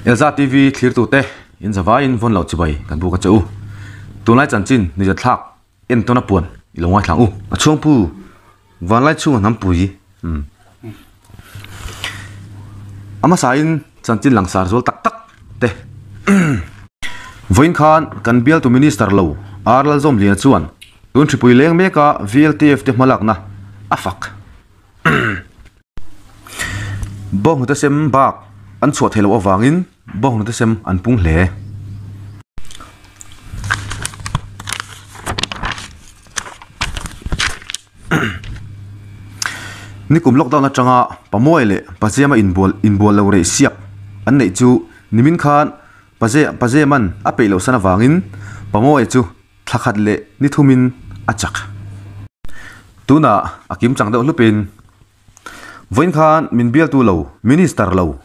Elza TV thlirtute in zavaiin vawn loh chibai kan buk a che u. Tunlai chanchin nizat thlak entawn a puan i lo ngaithla ang u. A chhuangpu vanlai chhunga hnampui umm a hmasain chanchin langsar zual tak tak te vawiin khan kan bialtu minister lo R Lalzawmliana chuan tun hripui leng meka VLTF te hmalakna a fak. Bawnghnute sem bak an chhuah theih loh avangin bawnghnute sem an pung hle. Nikum lockdown atanga Pamuai leh Paziama inbual inbual lo reh siak an neih chu nimin khan Paze Pazeman a peih loh san avangin Pamuai chu Thla khat leh ni thumin a chak. Tunah a kim chang deuh hlupin vawiin khan min bialtu lo Minister lo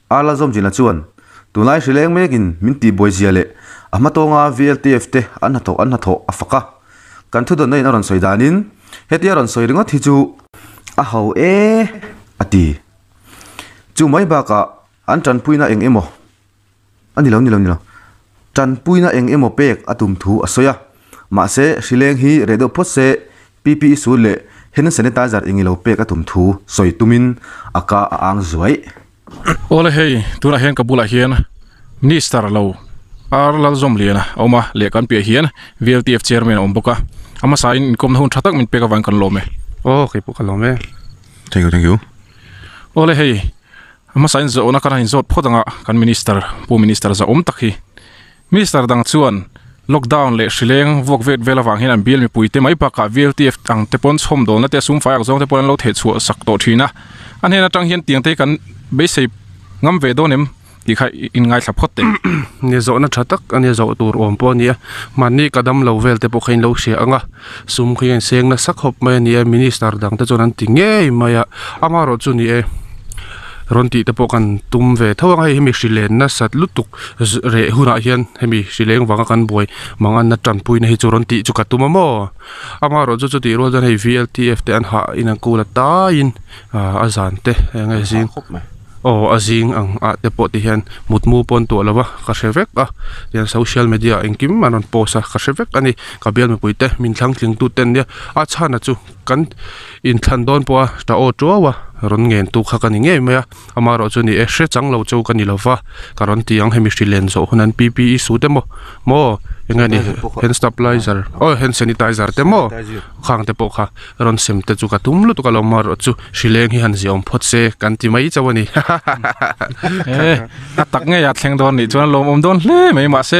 Arla Zawmzina chuan tunlai hri leng mekin min tihbuai zia leh a hmatawnga VLTF te an hnathawh an hnathawh a fak a. Kan thudawnna in a rawn sawi danin hetia rawn sawi ringawt hi chu a ho e a ti. Chu mai bakah an tanpuina eng emaw A ni lo, ni lo, ni lo. Tanpuina eng emaw pek a tum thu a sawi a. Mahse, hrileng hi reh deuh phawt se PPE suit leh hand sanitizer eng ilo pek a tum thu sawi tumin a ka a ang zuai. Awle hei, tunah hian ka bulah hian Minister lo R Lalzawmliana a awm a, leh kan piah hian VLTF Chairman a awm bawk a. A hmasain inkawmna hun tha tak min pek avangin kan lawm e. Aw, keipawh ka lawm e. Thank you, thank you. Awle hei, A hmasa in zawhna kan han inzawt phawt anga kan minister pu minister zahawm tak hi minister dang chuan lockdown leh hrileng vuak vet vel avang hian an bial mipui te mai bakah VLTF ang te pawn chhawm dawlna te sum fai ak zawng te pawn an lo theh chhuah sak tawh thin a a hnen atang hian tiang te hi kan beisei ngam ve dawn em tih kha in ngaithla phawt teh. Nia zawhna tha tak a nia zawh tur awm pawh a ni a mahni ka dam lo vel te pawh kha in lo hria ang a sum khi a inseng nasa khawp mai a ni a minister dang te chuan an ti ngei mai a amaherawh chu ni e rawn tih te pawh kan tum ve tho ang hei hemi hri len nasat lutuk reh hunah hian hemi hri leng vanga kan buai manganna tanpuina hi chu rawn tih chu ka tum a maw amaherawh chu chutih rual chuan hei V L T F te an hah in an kul a taiin ah a zan te eng nge zing. Aw a zing ang ah te pawh ti hian mutmu pawh an tuah lo va ka hre vek a tihian social media ah engkim an rawn post a ka hre vek a ni ka bial mipui te min thlang tling tu te an nia a chhan a chu kan inthlan dawn pawh a ta aw tuau a rawn ngen tu kha ka ni ngei mai a amaherawh chu ni e hre chang lo chu ka ni lo va ka rawn ti ang hemi hri len zawh hun an P P E suit emaw maw eng nge ni hand stabilizer aw hand sanitizer te maw khang te pawh kha. Rawn sem te chu ka tum lutuk a lo marawh chu hrileng hi han ziaawm phawt se kan ti mai chauh a ni. E, a tak ngei a thleng dawn nih chuan a lawmawm dawn hle mai mahse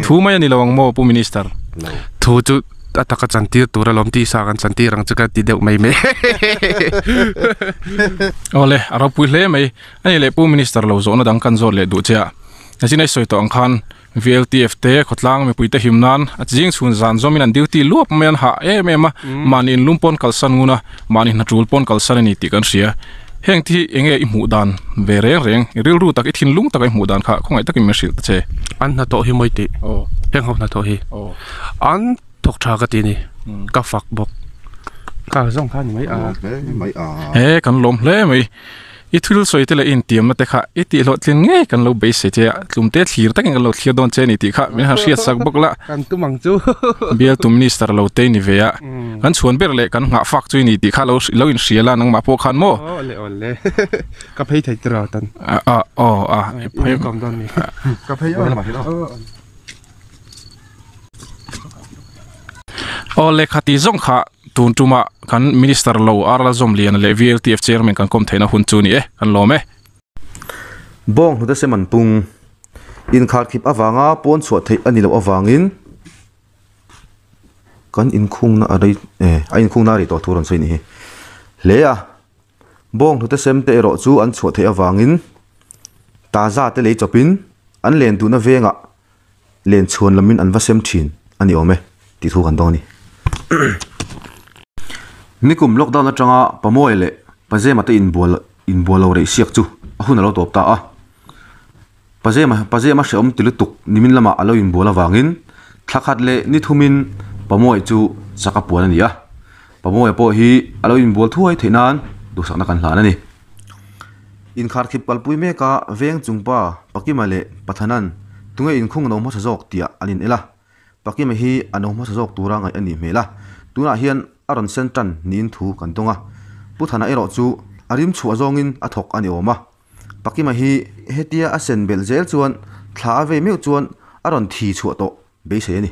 thu mai a ni lo ang maw Pu Minister? Thu chu a taka chantir tur alawm tisa kan chantir ang chu ka ti deuh mai mai. Awle, a ropui hle mai. A ni leh Pu Minister lo zawhna dang kan zawt leh duh che a, Nachin ei sawi tawh ang khan VLTF te khawtlang mipuite him nan a zing chhun zan zawmin an duty luap mai an hah em em a, mahni inlum pawn kalsan ngun a, mahni hnatul pawn kalsan a ni tih kan hria. Heng te hi enge i hmuh dan ve reng reng, i rilru tak, i thinlung taka i hmuh dan kha khawngaih takin min hrilh ta che. An hnathawh hi mawi tih, heng ho hnathawh hi an thawk tha ka ti a ni, ka fak bawk. Ka zawng kha a ni mai a. He kan lawm hle mai. I thil sawi te leh i intiamna te kha i tihhlawhtlin ngei kan lo beisei che a, tlumte thlir takin kan lo thlir dawn che a ni tih kha min han hriat sak bawk la. Kan tum ang chu. Bialtu Minister lo te i ni ve a, kan chhuan ber leh kan nghah fak chu i ni tih kha lo lo inhria la nangmah pawh khan maw? Aw le aw le ka phei thei tir a tan. A a aw a i phei kawm dawn ni. Ka phei aw. Aw le khati zawng kha Tun tuma kan Minister lo R Lalzawmliana leh VLTF Chairman kan kawm theihna hun chu ni e, kan lawm e. Bawng hnute sem an pung. Inkharkhip avanga pawn chhuah theih a ni loh avangin kan inkhungna a rei eh a inkhungna a rei tawh thu rawn sawi ni hi hle a. Bawng hnute sem te erawh chu an chhuah theih avangin taza te lei chawpin an len duhna vengah Len chhuan lamin an va sem thin a ni awm e tih thu kan dawng a ni. Nikum lockdown atanga Pamuai leh Pazema te inbual inbual lo rei siak chu a hun a lo tawp ta a. Pazema Pazema hrehawm ti lutuk nimin lamah a lo inbual avangin thla khat leh ni thumin Pamuai chu chak a puan a ni a. Pamuai pawh hi a lo inbual thuai theih nan duhsakna kan hlan a ni. Inkharkhip kalpui meka veng chungpa Pakima leh Pathanan tunge inkhung no hmasa zawk tiah an in el a. Pakima hi a no hmasa zawk tura ngaih a nih hmel a, tunah hian a rawn sen tan niin thu kan dawng a. Pu Thana erawh chu a rim chhuah zawngin a thawk a ni awm a. Pakima hi hetia a sen belh zel chuan thla a vei meuh chuan a rawn thi chhuah tawh beisei a ni.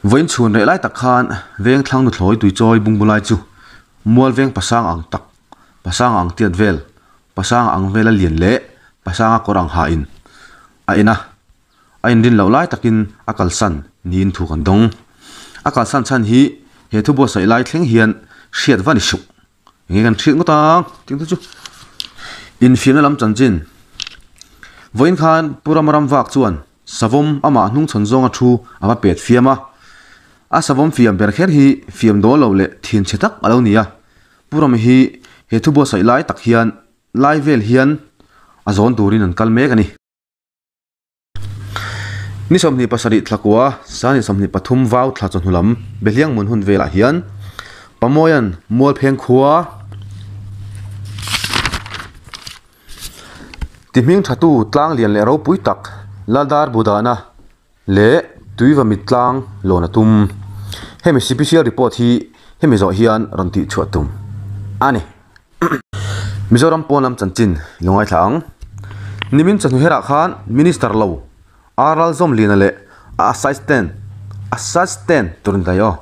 Vawiin chhun reh lai tak khan veng thlang nuthlawi tuichawi bungbu lai chu mual veng pasang ang tak, pasang ang tiat vel, pasang ang vela lian leh pasanga kawr ang ha in a en a. A inrin loh lai takin a kalsan niin thu kan dawng. A kalsan chhan hi he thu buatsaih lai thleng hian hriat va ni suh. Enge kan hriat ngawt ang tih te chu infiamna lam chanchin. Vawiin khan Pu Ramaram vak chuan savawm amah hnungchhawn zawnga thu a va pet fiam a. A savawm fiam ber kher hi fiam dawl lo leh thinchhe tak a lo ni a. Pu Rama hi he thu buatsaih lai tak hian lai vel hian a zawn turin an kal mek a ni. Ni 27 thlakua Sani 23 vau thla chawhnu lam Behliang mun hun velah hian Pamuaia'n Mualpheng khua ti hming thatu tlang lian leh ropui tak Laldar Budana leh Tuiva mit tlang lawn a tum. Hemi special report hi hemi zawh hian rawn tih chhuah tum a ni. Mizoram pawn lam chanchin i lo ngaithla ang. Nimin chawhnu herah khan Minister lo R Lalzawmliana leh a assistant assistant tur ni daih aw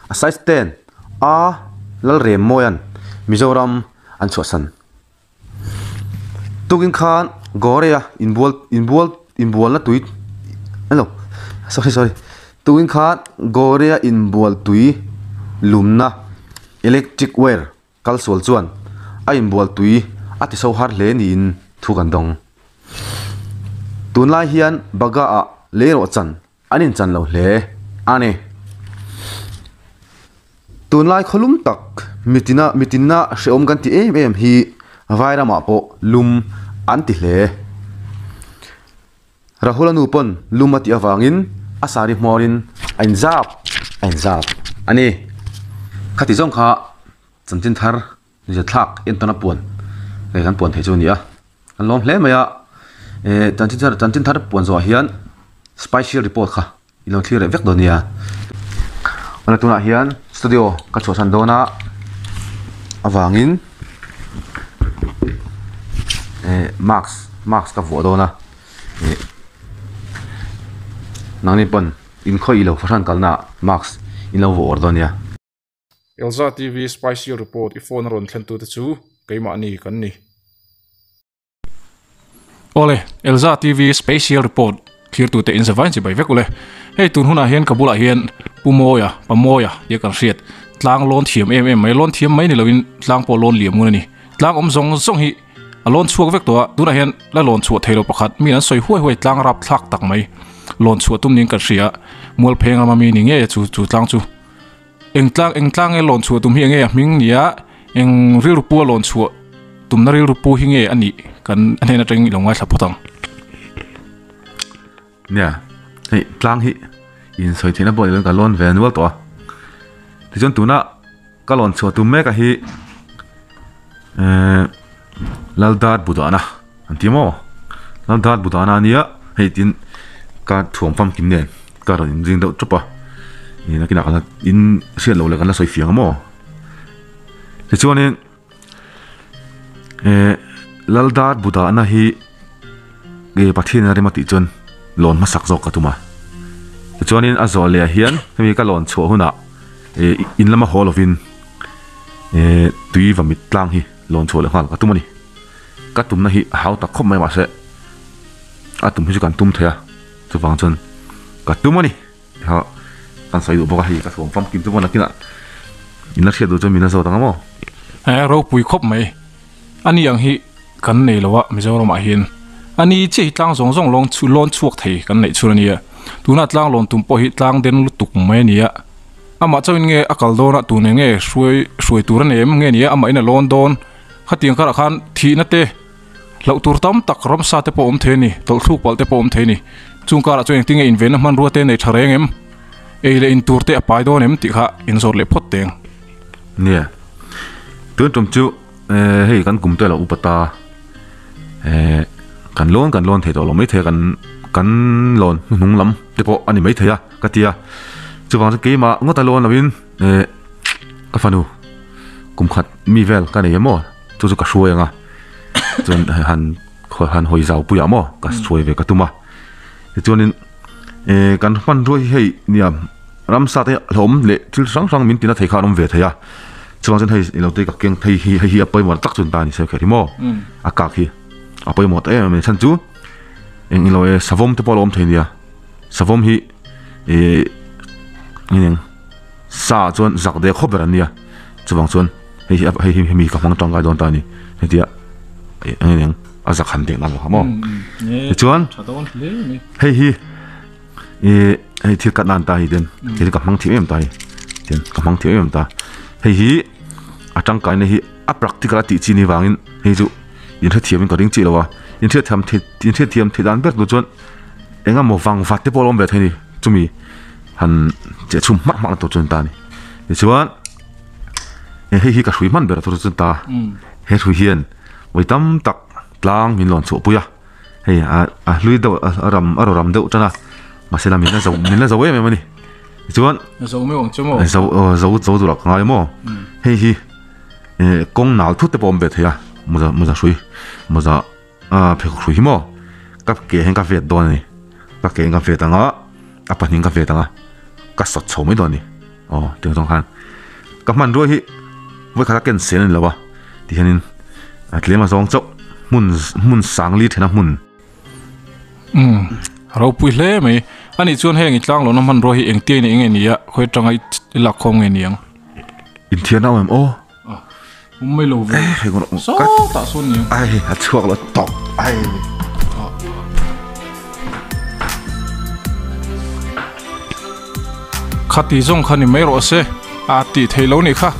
assistant A Lalremmawia'n Mizoram an chhuahsan. Tukin khan Gorea inbual inbual inbualna tui hello sorry sorry tukin khan Gorea inbual tui lumna electric wire Kal sual chuan a inbual tui a ti so har hle niin thu kan dawng. Tunlai hian Baga ah leirawh chan an inchan lo hle a ni. Tunlai khawlum tak mitina mitinna hrehawm kan ti em em hi Vairamah pawh lum an ti hle. Rahula nu pawn lum a tih avangin a sari hmawrin a inzap a inzap a ni. Khati zawng kha chanchin thar zia thlak entawn a puan hei kan puan thei chu a ni a, an lawm hle mai a, eh chanchin thar chanchin thar puan zawhah hian special report kha i lo thlir leh vek dawn nia. Awle tunah hian studio ka chhuahsan dawn a avangin eh mask mask ka vuah dawn a eh nangni pawn inkhawih lo fahran kalna ah mask in lo vuah awr dawn nia. Elza TV Spicy Report i phone a rawn thlen tute chu keimahni kan ni. Awle, Elza TV Special Report thlirtute in zavain chi bai vek ule. Hei tun hunah hian ka bulah hian Pu Mawia, Pa Mawia tia kan hriat tlang lawn thiam em em mai, lawn thiam mai ni loin tlang pawh lawn liam ngun a ni. Tlang awm zawng zawng hi a lawn chhuak vek tawh a, tunah hian la lawn chhuah thei lo pakhat mi an sawi huai huai tlang rap thlak tak mai lawn chhuah tum niin kan hria. Mualpheng rama mi ni ngei a chu chu tlang chu. Eng tlang eng tlang nge lawn chhuah tum hi enge a hming nia eng rilru pu a lawn chhuah tumna rilru pu hi nge a nih kan a hnen atangin i lo ngaithla phawt ang. Nia, hei tlang hi in sawi theihna pawh ni lovin ka lawn ve nual tawh a, tichuan tuna ka lawn chhuah tum mek a hi ehh Laldar Budana an ti maw Laldar Budana a nia hei tin ka thuam famkim nen ka rawn inring deuh tawp a ih nakinah kan la in hriat loh leh kan la sawi fiang a maw tichuanin eh Laldar Budana hi nge Pathian a rem a tih chuan lawn hmasak zawk ka tum a tichuanin a zawh leh ah hian hemi ka lawn chhuah hunah eh in lama haw lovin eh tui va mit tlang hi lawn chhuah leh nghal ka tum a ni ka tumna hi a hau tak khawp mai mahse a tum hi chu kan tum thei a chuvang chuan ka tum a ni kha kan sawi duh bawk a hei ka thuam famkim chu pawh nakinah in la hriat duh chuan min la zawt ang a maw. Eh ropui khawp mai ani ang hi kan nei lo a Mizoramah hian ani chiah hi tlang zawng zawng lawng lawn chhuak thei kan neih chhun a nia tunah tlang lawn tum pawh hi tlang den lutuk mai a ni a. Amah chauhin nge a kal dawn a, tun eng nge hruai hruai tur a nei em nge ni a, amah in a lawn dawn. Khatiang karah khan thihna te, hlauh tur tam tak ramsa te pawh a awm thei a ni, tawlhthluk palh te pawh a awm thei a ni. Chung karah chuan engtin nge invenna hmanrua te nei tha reng em, ei leh in tur te a pai dawn em tih kha inzawt leh phawt teng. Nia, tun tum chu hei kan kum te a lo upa ta. Kan lawn kan lawn thei tawh lo maithei a, kan kan lawn hnuhnung lam te pawh a ni maithei a ka ti a. Chuvang chuan keimah ngawt a lawn loin ka fanu kum khat mi vel ka nei emaw chu chu ka hruai ang a, chuan han han hawi zau puiah maw ka hruai ve ka tum a. Tichuanin kan hmanrua hi hei nia ramsa te hlauhawm leh thil hrang hrang min tina thei kha an awm ve thei a, chuvang chuan hei ilo te ka keng phei hi hei hi a pawimawh tak chuan ta a ni sawi kher hi maw a kak hi a pawimawh ta em em a ni chhan chu eng ilo e savawm te pawh a lo awm thei nia savawm hi ih eng sa chuan zak deuh khawp ber an nia chuvang chuan hei hi hei hi hemi ka hmang tangkai dawn ta a ni hetia eng eng a zak han dek nang maw tichuan hei hi ih hei thil cut nan ta hi ten thil ka hmang thiam em ta hi ten ka hmang thiam em ta hei hi a tangkai na hi a practical a tih chi ni vangin hei chu in hrethiam in ka ring chiah lo a in hrethiam thei in hrethiam thei dan ber tur chuan eng emaw vang vat te pawh a lo awm ve thei a ni chumi han cheh chhum hmak hmak na tur chu an ta a ni tichuan hei hi ka hrui hman ber tur chu an ta he hrui hian vawi tam tak tlang min lawn chhuah pui a hei a a hlui deuh a ram a raw ram deuh tan a mahse la min la zo min la zo em em a ni tichuan zo mai awm che maw zo zo zo tur ah ka ngai maw hei hi eh kawng nal thut te pawh a awm ve thei a mawza mawza hrui mawza a pheikhawk hrui hi maw ka ke hian ka vet dawn a ni ka ke hian ka vet ang a a pahnih in ka vet ang a ka sawt chho mai dawn a ni aw tiang zawng khan ka hmanrua hi vawi khat a ken sel a ni lo a tihianin a tlem a zawng chauh hmun hmun sang li thena hmun. Umm ropui hle mai ani chuan heng i tlang lohna hmanrua hi engtia in eng nge ni a khawi atanga i lak khawm nge ni ang. Inthian a awm em aw. Um mai lo ve. Sawtah sawn ni ang. Ai a chhuak lo tawp ai. Khati zawng kha ni mai rawh se a tih theih lo nih kha.